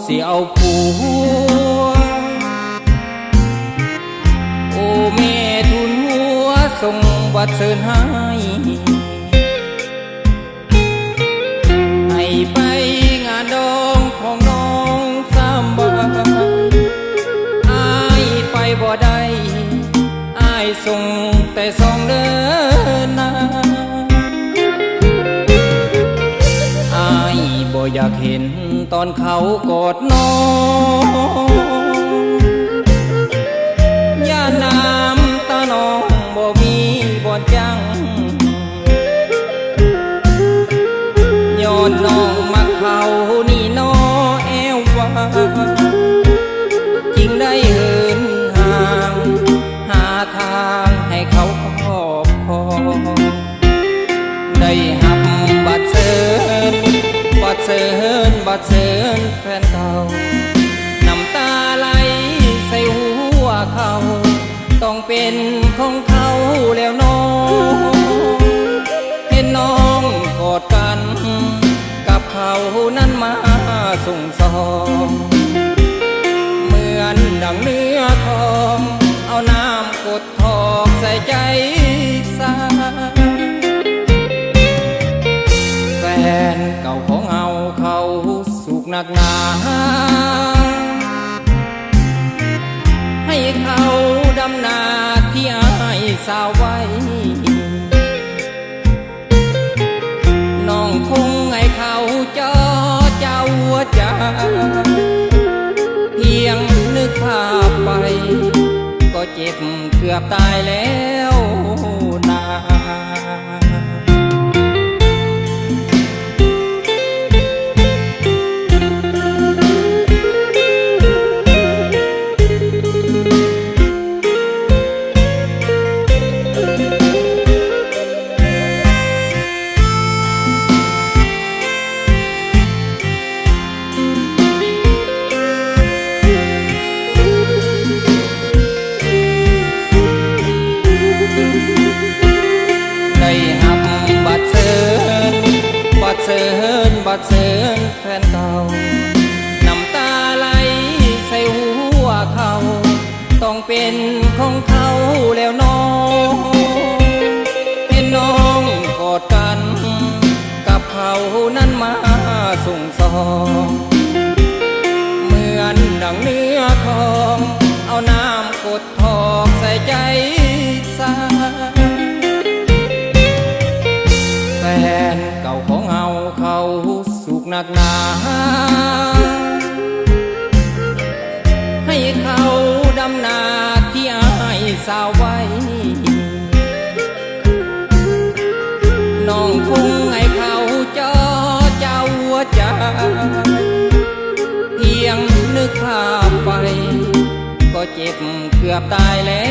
ຊິເອົາຜົວ ໂອ້ແມ່ທູນຫົວ ສົ່ງບັດເຊີນໃຫ້ ໃຫ້ໄປງານດອງຂອງນ້ອງສຳບາຍ ອ້າຍໄປບໍ່ໄດ້ ອ້າຍສົ່ງແຕ່ຊອງເດີນາ ອ້າຍບໍ່ຢາກເຫັນຕອນເຂົາກອດນ້ອງ ຢ້ານນ້ຳຕານ້ອງບໍ່ມີບ່ອນຢັ້ງ ຍ້ອນນ້ອງມັກເຂົານີ້ນໍແອວວ່າ ຈຶ່ງໄດ້ເຫີນຫ່າງ ຫາທາງໃຫ້ເຂົາຄອບຄອງ ໄດ້ຮັບບັດເຊີນ ບັດເຊີນ ບັດເຊີນແຟນເກົ່າ ນ້ຳຕາໄຫຼໃສ່ຫົວເຂົ່າ ຕ້ອງເປັນຂອງເຂົາແລ້ວນ້ອງ ເຫັນນ້ອງກອດກັນ ກັບເຂົານັ້ນມາຊຸ່ງຊອງ ເໝືອນດັ່ງເນື້ອທອງ ເອົານ້ຳກົດຖອກໃສ່ໃຈຊາຍ ແຟນເກົ່າຂອງເຮົາເຂົາສຸກໜັກໜາ ໃຫ້ເຂົາດຳໜ້າທີ່ອ້າຍສາວໄວ້ ນ້ອງຄົງໃຫ້ເຂົາເຈາະເຈົ້າຫົວໃຈ ພຽງນຶກພາບໄປ ກໍເຈັບເກືອບຕາຍແລ້ວນາ. ໄດ້ຮັບບັດເຊີນ ບັດເຊີນ ບັດເຊີນແຟນເກົ່າ ນ້ຳຕາໄຫຼໃສ່ຫົວເຂົ່າ ຕ້ອງເປັນຂອງເຂົາແລ້ວນ້ອງ ເຫັນນ້ອງກອດກັນ ກັບເຂົານັ້ນມາຊຸ່ງຊອງ ເໝືອນດັ່ງເນື້ອທອງ ເອົານ້ຳກົດຖອກໃສ່ໃຈຊາຍ ແຟນເກົ່າຂອງເຮົາເຂົາສຸກໜັກໜາ ໃຫ້ເຂົາດຳໜ້າທີ່ອ້າຍສາວໄວ້ ນ້ອງຄົງໃຫ້ເຂົາເຈາະເຈົ້າຫົວໃຈ ພຽງນຶກພາບໄປ ກໍເຈັບເກືອບຕາຍແລ້